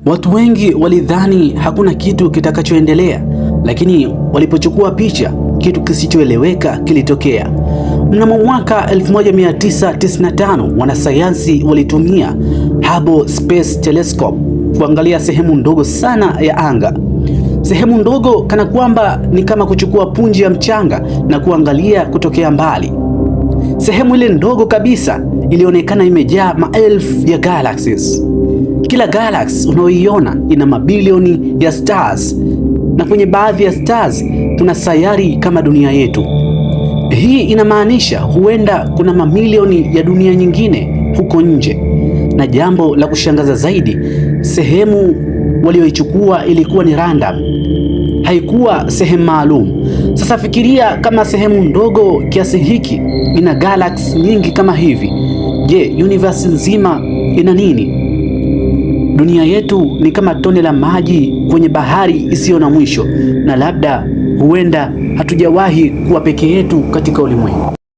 Watu wengi walidhani hakuna kitu kitakachoendelea, lakini walipochukua picha, kitu kisichoeleweka kilitokea. Mnamo mwaka 1995 wanasayansi walitumia Hubble Space Telescope kuangalia sehemu ndogo sana ya anga, sehemu ndogo kana kwamba ni kama kuchukua punje ya mchanga na kuangalia kutokea mbali. Sehemu ile ndogo kabisa ilionekana imejaa maelfu ya galaxies. Kila galaxy unaoiona ina mabilioni ya stars, na kwenye baadhi ya stars kuna sayari kama dunia yetu. Hii inamaanisha huenda kuna mamilioni ya dunia nyingine huko nje. Na jambo la kushangaza zaidi, sehemu walioichukua ilikuwa ni random, haikuwa sehemu maalum. Sasa fikiria kama sehemu ndogo kiasi hiki ina galaxy nyingi kama hivi. Je, universe nzima ina nini? Dunia yetu ni kama tone la maji kwenye bahari isiyo na mwisho, na labda huenda hatujawahi kuwa peke yetu katika ulimwengu.